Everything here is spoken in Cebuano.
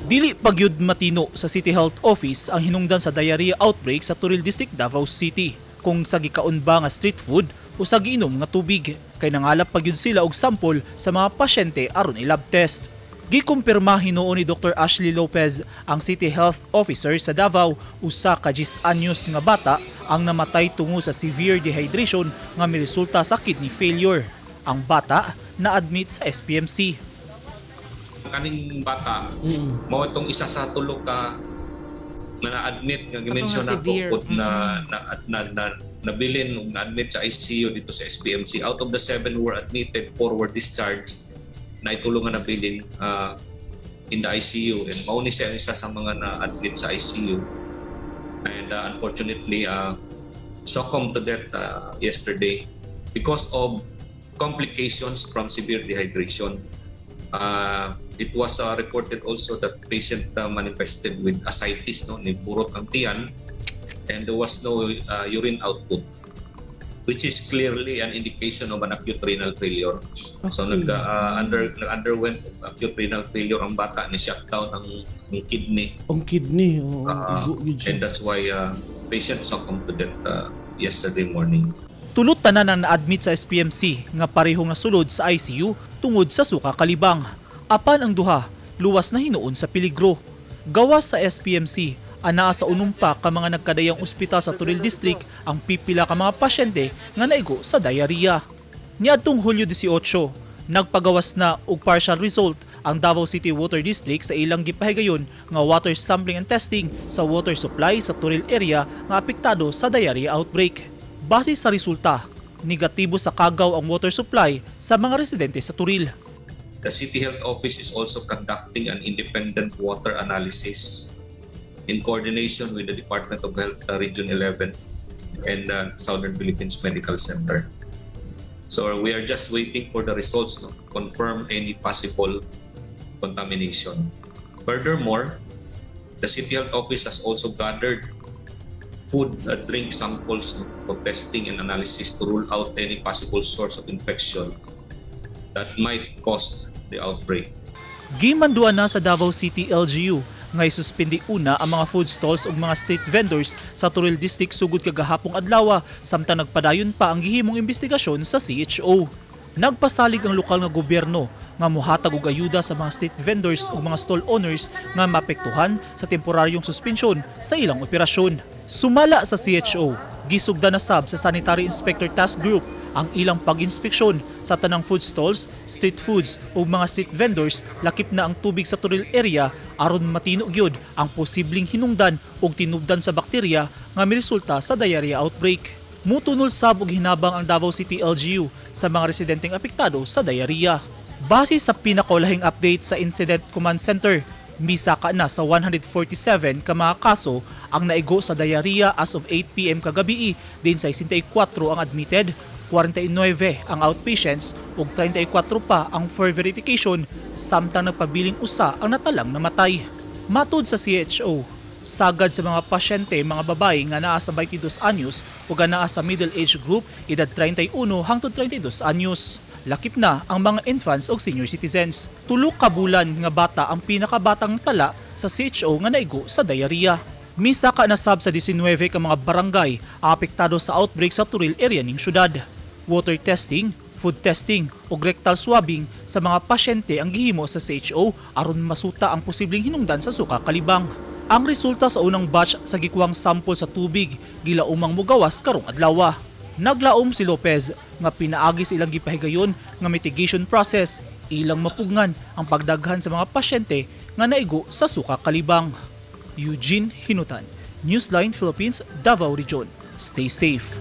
Dili pa gyud matino sa City Health Office ang hinungdan sa diarrhea outbreak sa Toril District, Davao City, kung sa gikaon ba nga street food o sa giinom nga tubig, kay nangalap pa gyud sila og sample sa mga pasyente aron i-lab test. Gikumpirma hinuon ni Dr. Ashley Lopez, ang City Health Officer sa Davao, usa ka 10 anyos nga bata ang namatay tungod sa severe dehydration nga miresulta sa kidney failure. Ang bata na-admit sa SPMC. Kaning bata mao itong isa sa tulo ka na na-admit nga gi-mention Ato nga nato severe. pud na nabilin ug na-admit sa ICU didto sa SPMC. Out of the seven who were admitted, four were discharged na itulo nga nabilin in the ICU, and mao ni siya ang isa sa mga na-admit sa ICU and unfortunately succumbed to death yesterday because of complications from severe dehydration. It was reported also that patient manifested with ascites, no, ni burot ang tiyan, and there was no urine output, which is clearly an indication of an acute renal failure. So nag underwent acute renal failure ang bata, ni shutdown ang kidney. Ang kidney, oo, igo gyud siya. And that's why patient succumbed to death yesterday morning. Tulo tanan ang na-admit sa SPMC nga parehong nasulod sa ICU tungod sa suka kalibang. Apan ang duha, luwas na hinuon sa peligro. Gawas sa SPMC, anaa sa unom pa ka mga nagkadayang ospital sa Toril District ang pipila ka mga pasyente nga naigo sa diarrhea. Niadtong Hulyo 18, nagpagawas na og partial result ang Davao City Water District sa ilang gipahigayon nga water sampling and testing sa water supply sa Toril area nga apektado sa diarrhea outbreak. Base sa resulta, negatibo sa kagaw ang water supply sa mga residente sa Toril. The City Health Office is also conducting an independent water analysis in coordination with the Department of Health Region 11 and Southern Philippines Medical Center. So we are just waiting for the results to confirm any possible contamination. Furthermore, the City Health Office has also gathered food and drink samples, no, for testing and analysis to rule out any possible source of infection that might cause the outbreak. Gimanduan na sa Davao City LGU nga isuspindi una ang mga food stalls ug mga street vendors sa Toril District sugod kagahapong adlaw samtang nagpadayon pa ang gihimong investigasyon sa CHO. Nagpasalig ang lokal nga gobyerno nga muhatag og ayuda sa mga street vendors ug mga stall owners nga maapektuhan sa temporaryong suspensyon sa ilang operasyon. Sumala sa CHO, gisugdan na sab sa Sanitary Inspector Task Group ang ilang pag-inspeksyon sa tanang food stalls, street foods ug mga street vendors, lakip na ang tubig sa Toril area, aron matino gyud ang posibleng hinungdan ug tinubdan sa bakterya nga miresulta sa diarrhea outbreak. Mutunol sab og hinabang ang Davao City LGU sa mga residenteng apektado sa diarrhea. Base sa pinakaulahing update sa Incident Command Center, misaka na sa 147 ka mga kaso ang naigo sa diarrhea as of 8 p.m. kagabi, din 64 ang admitted, 49 ang outpatients ug 34 pa ang for verification, samtang nagpabiling usa ang natalang namatay. Matud sa CHO, sagad sa mga pasyente mga babae nga naa sa 22 anyos ug naa sa middle age group, edad 31 hangtod 32 anyos. Lakip na ang mga infants ug senior citizens. 3 ka bulan nga bata ang pinakabatang tala sa CHO nga naigo sa diarrhea. Misaka na sab sa 19 ka mga barangay apektado sa outbreak sa Toril area ning syudad. Water testing, food testing ug rectal swabbing sa mga pasyente ang gihimo sa CHO aron masuta ang posibleng hinungdan sa suka kalibang. Ang resulta sa unang batch sa gikuhang sample sa tubig gilaumang mugawas karong adlaw. Naglaom si Lopez nga pinaagi sa ilang gipahigayon nga mitigation process, ilang mapugngan ang pagdaghan sa mga pasyente nga naigo sa suka kalibang. Eugene Hinutan, Newsline Philippines, Davao Region. Stay safe.